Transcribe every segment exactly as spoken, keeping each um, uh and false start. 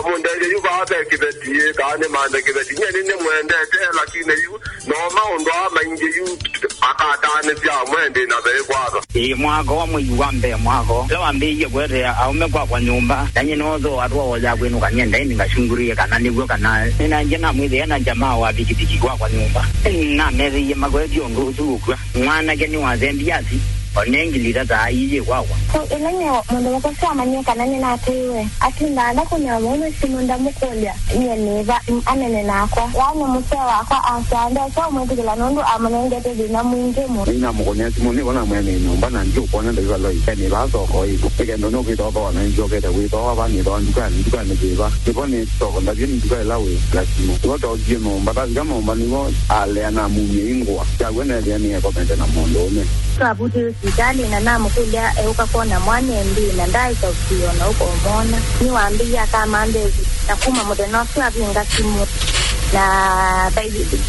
Mũndethye yu vaa ve kĩveti, ĩ, kana nĩmanthe kĩveti. Nyie nĩnĩmwendete, lakini yu no maũndũ aa maingĩ yu akataanĩsya amwe ndĩ na ve kwatha. Ĩĩ, mwaka wa mwei wa mbee mwaka ũla wambĩĩie kũetea aũme kwakwa nyũmba, na nyie noothooa twaoya kwĩnũka nĩendae nĩngachungurĩe kana nĩw'o kana nĩnaendie namwĩthĩa na jamaa wa vikiviki kwakwa nyũmba. Namethĩie makwetye ũndũ ũsu ũkw'a. Mwanake nĩwathembie athi, one ngili itata aĩ yĩ kwakwa. So, ĩla nyie mũndũ mũka ũsu amanyie kana nĩnatĩĩwe, atindaa ndakũnĩa mũũme simũ ndamũkũlya nyie nĩva, mm, anene nakwa. Yaani mũsee wakwa asya ndesa ũmwĩtĩkĩla nũndũ amũnengete thĩna mwingĩ mũno. Nĩnamũkũnĩa simũ nĩvo namwĩa nĩ nyũmba na ndiũkwona ndaivaloi. Nĩ vaa soko ĩvo. Nĩ kenda nũkwĩtwa thooa na nĩnzyokete kwĩthooa va nĩthooa ndukanĩ, ndukanĩ kĩva. Nĩvo nĩ soko ndavye nĩ nduka ĩla wĩ. Simũ. Nĩvo tookie nyũmba, twavika nyũmba nĩvo alea namumie ingũa. Kyaw'o neethĩa nĩekomete na mũndũũme. Twavutĩwe sivitalĩ na namũkũlya eũka kwona mwana ĩndĩĩ na ndaaĩsa ũsio na ũkomwona. Nĩwambĩie akamanthe na kuma mũthenya ũsu avinga simũ. Na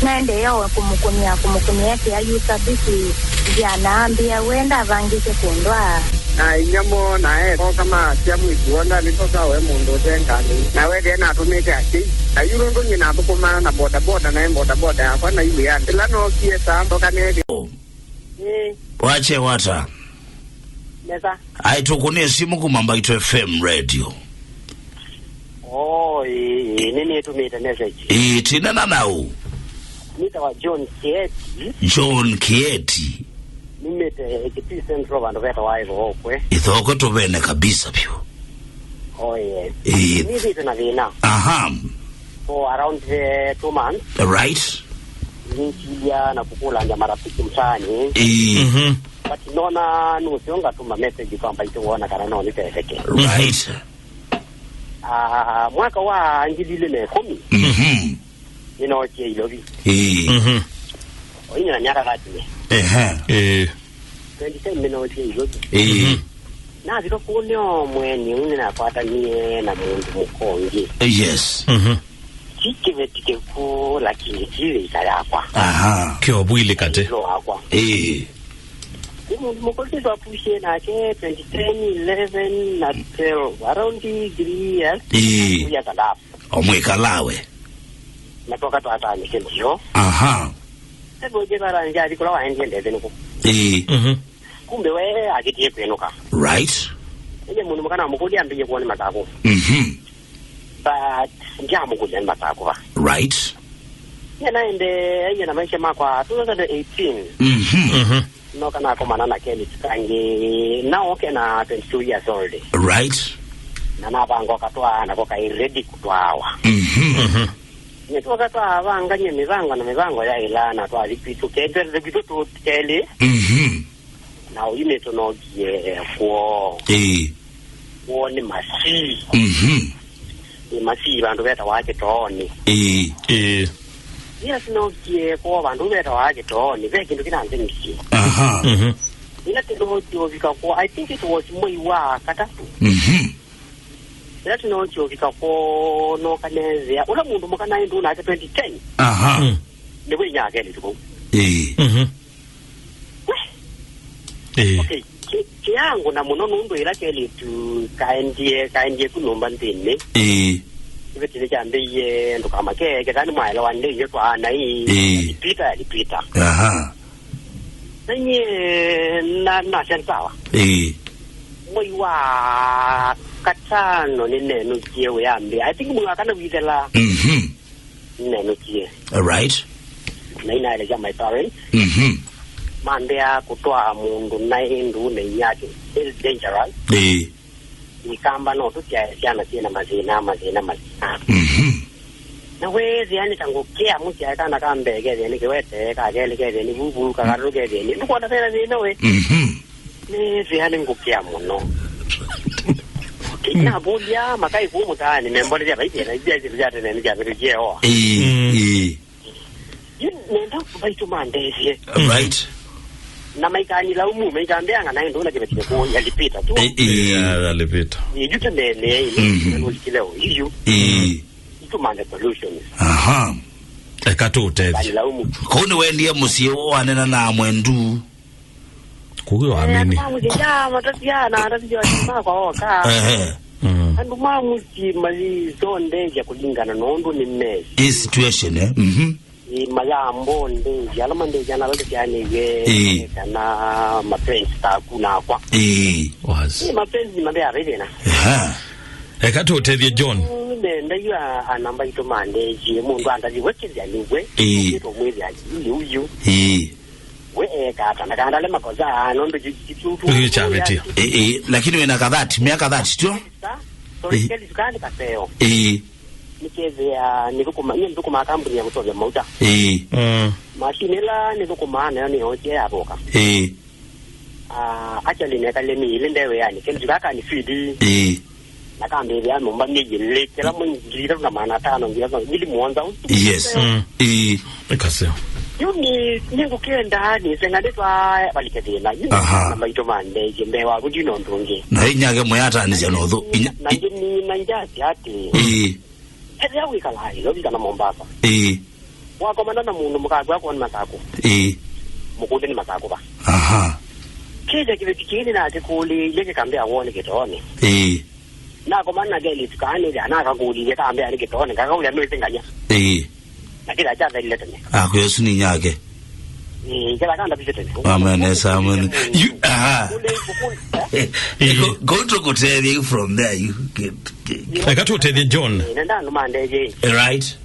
naendeea o kũmũkũnĩa, kũmũkũnĩa ethĩa yu savisi nzĩa na ambĩa we ndavangĩte kũndwaa. Na inyia moo na e oka maasya mwĩĩtu woo ndanĩtosa we mũndũ ũte ngalĩ. Na wethĩa natũmĩte asyai. Na yu nũndũ nyie nathũkũmaa na bodaboda, naĩ bodaboda yakwa na iwĩanĩ. Ĩla nookie saa mboka neethĩa. Ĩĩ. Wache wata. Nesa. Ai, tũkũnĩe simũ kuma Mbaitũ F M radio. Oh, ĩĩ, ĩĩ, nĩnĩtũmĩte message. Ĩĩ, tinena nau. Nĩtawa John Kieti. John Kieti. Numĩte Kitui Central, vandũ vetawa Ĩthookwe. Ĩthookwe tũvene kabisa vyũ. Oh, yes. Ĩĩ. Nĩthĩte na thĩna. Aha. For around, eh, two months. Right. Nĩngilia na kũkũlany'a marafiki mtaani. Ĩĩ. Mhm. But nona nũseo ngatũma message kwa Mbaitũ wona kana no nĩtetheke. Right. Ah, mwaka wa ngili ilĩ na ĩkũmi, mhm, nĩnookie Ilovi. Ĩĩ. Mhm. Oinye na myaka thirty. Ehe. Ĩĩ. Twenty ten nĩnookie Ilovi. Ĩĩ. Mhm. Navika kũu nĩo mweni ũu nĩnakwatanie na mũndũ mũka ũngĩ. Yes. Mhm. Ti kĩveti kĩkũũ, lakini ti ĩka yakwa. Aha. Kĩovwili katĩ. Ĩlo wakwa. Ĩĩ. Nĩ mũndũ mũkũlũ twapushe nake twenty ten, eleven na twelve, around three years. Ĩĩ. Kuya talafu. Omwĩkalawe. Na twoka twatanĩke ndio. Aha. Ebo je bara nja athi kula waendie ndethe niko. Ĩĩ. Mhm. Kumbe we akitie kwenuka. Right. Ende mũndũ mũka namũkũlya ambĩie kuone matako. Mhm. But ndiamũkũlya nĩ matako va. Right. Ye naende, ye na maisha makwa two thousand eighteen. Mhm. Mhm. Noka nakomana na Kelly kangĩ, now oke na twenty-two years old. Right. Na navanga katwa nako kai ready kũtwawa. Mhm. Mhm. Nĩtwoka twavangany'a mĩvango na mĩvango ya ĩla na twathi kwitũ, ketwethe kwitũ tũ kelĩ. Mhm. Na ũyu nĩtũnokie kwoo. Ĩĩ. Kwoo nĩ Masii. Mhm. Nĩ Masii vandũ vetawa Kĩtoonĩ. Ĩĩ. Ĩĩ. Ĩla tũnokie kwoo vandũ vetawa Kĩtoonĩ, ve kĩndũ kĩnanzenisie. Aha. Mhm. Ĩla tũnokie ũvika kwoo, I think it was mwei wa katatũ. Mhm. Ĩla tũnokie ũvika kwoo, noka neethĩa ũla mũndũ mũka naĩ ndũ nake twenty ten. Aha. Mm. Nĩwe inyake nĩ tukũ. Ĩĩ. Mhm. Ĩĩ. Okay, kĩ-, kĩangũna mũno nũndũ ĩla kelĩtu kaendie, kaendie ku nyũmba nthĩnĩ. Ĩĩ. Kĩveti nĩkyambĩie, "Ndũkamake, ketha nĩmwaelewa nĩ inyuĩ twaana ii." Ĩĩ. Yalipita, yalipita. Aha. Na nyie na, nasya nĩ sawa. Ĩĩ. Mwei wa katano nĩnenũkie wĩambĩa. I think mwei wa kana withela. Mhm. Nĩnenũkie. All right. Na inaelezea my parents. Mhm. Mambĩa kũtwaa mũndũ naĩ ndũũnĩ yake is dangerous. Ĩĩ. Ikamba no tũsyae syana syĩna mathĩna, mathĩna, mathĩna. Mhm. Na wethĩa nĩ ta ngũkĩa mũsyae kana ka mbee kethĩa nĩ kĩwete, ka kelĩ kethĩa nĩ vuvu, ka katatũ kethĩa nĩ. Ndũkwona vena thĩna we? Mhm. Nĩthĩa nĩ ngũkĩa mũno. Navũlya makai kũu mũtaanĩ, membolethya vai thĩna, ithya syĩndũ sya tene nĩsyavĩtũkie oa. Ĩĩ, mm, ĩĩ. Yu nenda Mbaitũ mandethye. Right. Na maikanilaumu, maikambĩanga naĩ ndũna kĩveti kũu yalipita tu. Ĩĩ, ĩĩ. Yeah, yalipita. Ĩĩ, yu tũneenee, mhm, nũlikile o, yu. Ĩĩ. Itũmanthe solutions. Aha. Eka tũũtethye. Kanilaumu. Kũu nĩwendie mũsyĩ ũũ wanena na mwendu. Kũu wamini. Eh, mamuthi ya matatu ya na matatu ya makwa oka. Ehe. Mm. Andũ ma mũsyĩ mayĩsondethya kũlingana na ũndũ nĩ mesi. Ĩ situation, eh? Mhm. Ĩ, mayambondethya, ala mandethya na ala tũsyaanĩw'e, ĩ, kana mapenzi taku nakwa. Ĩ. Was. Ĩ, mapenzi nĩ mathea ve thĩna. Aha. Eka tũtethye John. Nenda yu a, ana mbaitũ mandethye, mũndũ andathĩwe kĩthya nĩwe. Ĩ. Ũkĩtwa mwĩthya liu yu. Ĩ. We eka ata, na kana ndale makosa, nũndũ ju-, ju-, ju-, ju-, ĩ, chavĩtio. Ĩ, ĩ, lakini wĩna ka thirty, myaka thirty, tio? Sa, sorry, ĩ, keli tukani kaseo. Ĩ. Nĩkethĩa nĩthũkũma, nĩ nthũkũmaa kambuni ya kũseũvya mauta. Ĩĩ. Mm. Machine ĩla nĩthũkũmaa nayo nĩyoosie yathũka. Ĩĩ. Ah, actually, nekalile mĩĩ ĩlĩ nde wĩanĩ, kĩndũ kaka nĩ feed. Ĩĩ. Na kambĩthĩa nyũmba myei ĩlĩ, kĩla mwei ngili ithatũ na maana atano, ngili ithatũ, ngili mũonza. Yes. Mm. Ĩĩ. Ĩkaseo. Yu nĩ, nĩngũkenda nĩsenga ndĩtwa valike thĩna. Yu, aha, na maitũ mandethye mbee waku, ndi na ũndũ ũngĩ. Na inyake mũyatanĩsya na ũthũ. Inya-, na ingĩ nĩ, na njasi atĩ. Ĩĩ. Ethĩa wĩkalaa Nairobi kana Mombasa. Ĩĩ. Wakomana na mũndũ mũkakw'a kwoni Masakũ. Ĩĩ. Mũkũlye nĩ Masakũ va. Aha. Kĩthya kĩveti kĩĩ nĩnakĩkũlĩĩie kĩkambĩa woni Kĩtoonĩ. Ĩĩ. Nakomana na kelĩtu kaa nĩthĩa nakakũlĩĩie kambĩa nĩ Kĩtoonĩ, ngakaũlya nũĩsĩ nganya. Ĩĩ. Na kĩla kyathelile tene. Akwĩa ũsu nĩ nyake. Ĩĩ, kĩla kandavisye tene. Amen, yes, amen. You, aha. Kũlĩ, kũlĩ, eh? Go, go to kũtethya you from there, you get. Eka tũtethye John. Nenda andũ mandethye. Right.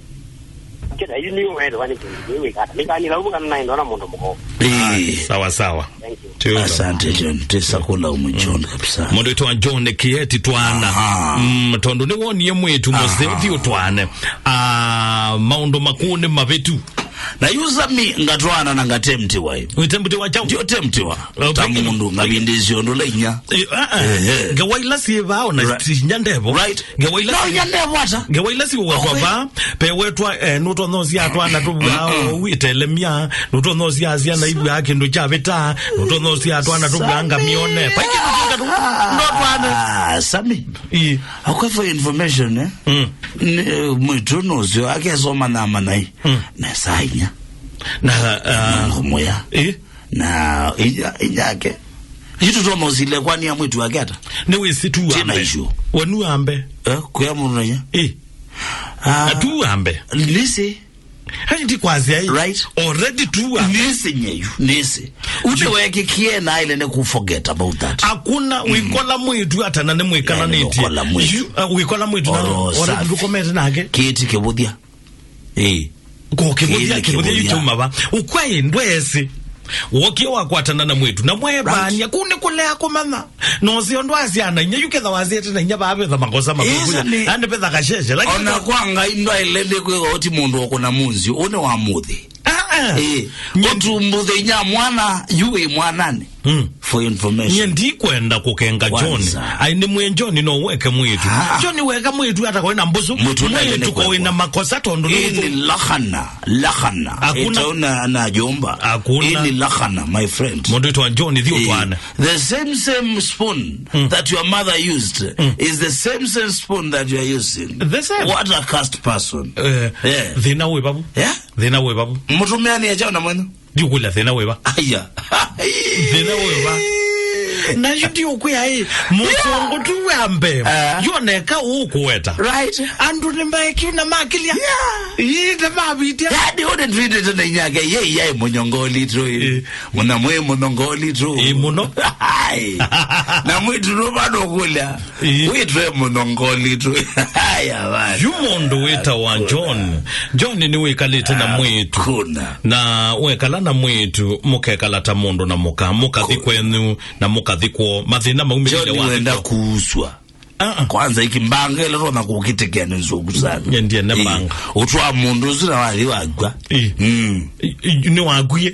Kĩta yu nĩ ũelewa nĩ kĩndũ kĩu wĩkata. Nĩkanĩla ũu kana naenda na mũndũ mũko. Ĩĩ. Sawa, sawa. Thank you. Tio. Asante, John. Tesa kũlaumu John kabisa. Mũndũ wĩtwa John Kieti twana. Aha. Mm, tondũ nĩwonie mwĩtu mũseo, aha, thiĩ ũtwane. Ah, maũndũ makũũ nĩ mavĩtu. Na yu Sami ngatwana na ngatemptiwa. Wĩtemptiwa kyaũ? Ndio temptiwa. Eh, ta pengine mũndũ ngavindĩsya ũndũ la inya. Eh, ah, ah. Ehe. Ngewa ila syĩ vaa ona, right, ti inya ndevo. Right. Ngewa ila, no, inya ndevo ata? Ngewa ila syĩ wekwa, okay, vaa, pe wetwa, eh, nũtonya ũsya twana tũvaa, mm-mm, ũu itelemya, nũtonya ũsya syana ivw'aa kĩndũ kyavĩta, nũtonya ũsya twana tũvw'aa ngamione. Pai kĩndũ kĩngĩ tu, no twana. Ah, Sami. Ĩĩ. Akwe for information, eh? Mm. Nĩ, mwĩtu nũsyo akesoma na manai. Mm. Na saa inya. Na, ah, ngũmũya. Ĩĩ. Na inya, inyake. Yu tũtonya ũsilekwania mwĩtu wake ata? Nĩ wĩsĩ tu. Tina ambe. Issue. We nu ambe. Eh, kuya mũndũ na inya? Ĩĩ. Ah, na tu ambe. Nĩsĩ. Hai ndikwasya ĩĩ. Right. Already tu ambe. Nĩsĩ nyeyu, nĩsĩ. Ũte wekĩkie na ile nĩ ku forget about that. Hakuna, mm, wĩkola mwĩtu ata na nĩ mwĩkananĩtie. Yani, ũkola mwĩtu. Yu, uh, wĩkola mwĩtu na oro already safi. Ndũkomete nake. Kĩti kĩvũthya. Ĩĩ. Ko kĩvũthya, kĩvũthya, kĩvũthya yu kĩuma va. Ũkwai ndwesĩ. Wokie wakwatana na mwĩtu. Na mwevania, right, kũu nĩ kũlea kũmanya. Na ũseo ndwasya na inya, yu ketha wasete na inya vaa vetha makosa. Yes, makukuya. Ane. Nani vetha kasheshe. Lakini ona kwa Ngai ndwaile ndĩ kwĩwa ũti mũndũ ũkũna mũnzi. Ũne wa mũthĩ. Ah, ah. Eh, nye ũtumbũthe inya mwana, yu wĩ mwananĩ. Mm. For information. Nye ndikwenda kũkenga John. Kwanza. Ai, nĩ mwĩ John no weke mwĩtu. Ah. John weka mwĩtu ata kwĩ na mbũsũ. Mwĩtu ndagĩrĩirwo mwĩtu kwĩ na makosa tondũ nĩ. Hii ni lahana, lahana. Hakuna. Itaona na jomba. Hakuna. Hii ni lahana, my friend. Mũndũ wĩtwa John, thiĩ, eh, ũtwane. The same, same spoon, mm, that your mother used, mm, is the same, same spoon that you are using. The same. What a cursed person. Eh, yeah. Thĩna wĩ vavu. Yeah? Thĩna wĩ vavu. Mũtumĩani achaona mwenu. Ndiũkũlya thĩna wĩ va. Aya. Thĩna wĩ va. Na yu ndiũkwĩa ĩ, mũsũngũ tu wa mbee. Ah. Yoneka ũkũweta. Right. Andũ nĩmaekiu na makĩlya. Yeah. Ĩĩ, nĩmavĩtya. Yaani, ũne twĩtĩte na inyake, ye iyaĩ mũnyongoli tu, ĩ. Ĩ. Mũna mwĩ mũnyongoli tu. Ĩ, mũno. Ai. Na mwĩtu nũvano kũlya. Ĩĩ. Wĩtwe mũno ngoli tu. Aya, bana. Yu mũndũ wĩtawa John. John nĩwĩkalĩte na mwĩĩtu. Hakuna. Na wekala na mwĩĩtu, mũkekala ta mũndũ na mũka. Mũkathi kwenyu, na mũkathi kwoo. Mathĩna maumĩlile. John wenda kuuswa. Ah, ah. Kwanza iki mbanga ĩla twana kũkĩtĩkĩa nĩ nzũku sana. Nye ndiene mbanga. Ũtwaa mũndũ ũsu na wathi wakwa. Ĩĩ. Mm. Ĩ, ĩ, nĩ wakwie.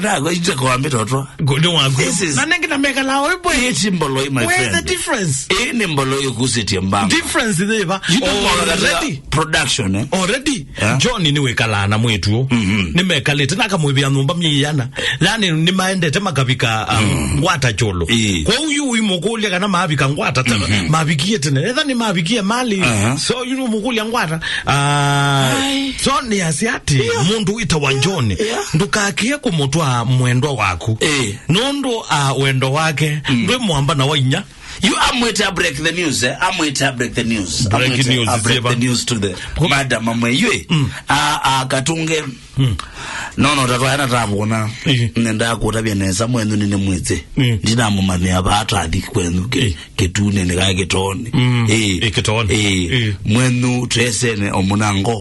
Nagwe ite kwambĩta ũtwa. Nĩ waku. This is. Na nengi na mekala oĩ boy. Ĩĩ ti mboloi, my friend. Where's the difference? Ĩĩ nĩ mboloi ĩkusĩtie mbanga. Difference nĩ va? You don't know that. Already. Production, eh? Already. Yeah. John nĩ wĩkalaa na mwĩtu. Mm-hmm. Nĩ mekalĩte na akamwĩvĩa nyũmba myei ĩana. Yani nĩ maendete makavika, um, mm, ngwata cholo. Ĩĩ. Kwa hiyo uyu mũkũlya kana mavika ngwata tena. Mm-hmm. Mavikie tena. Etha nĩ mavikie mali. Uh-huh. So you mũkũlya ngwata. Ah, ai. So nĩ asya atĩ, yeah, mũndũ wĩtawa John, yeah, ndũkakie kũmũtwaa mwendwa waku. Eh. Nũndũ, ah, wendo wake, mm, ndwĩ mwamba na wa inya. You amwĩte a break the news, eh? Amwĩte a break the news. Break Amwĩte news, a break Ziva. the news to the Ko- madam amwe. Yue, a, a, Katunge. No, no, tatwa yana tavona. Ĩĩ. Nenda kũtavya nesa mwenyu nĩ nĩ mwĩtse. Ĩĩ. Ndinamũmanya vata athi kwenyu ke, Ĩĩ. Kĩtune nĩ kae Kĩtoni. Ĩĩ. Ĩĩ, Kĩtoni. Ĩĩ. Ĩĩ. Mwenyu twesene o mũnango.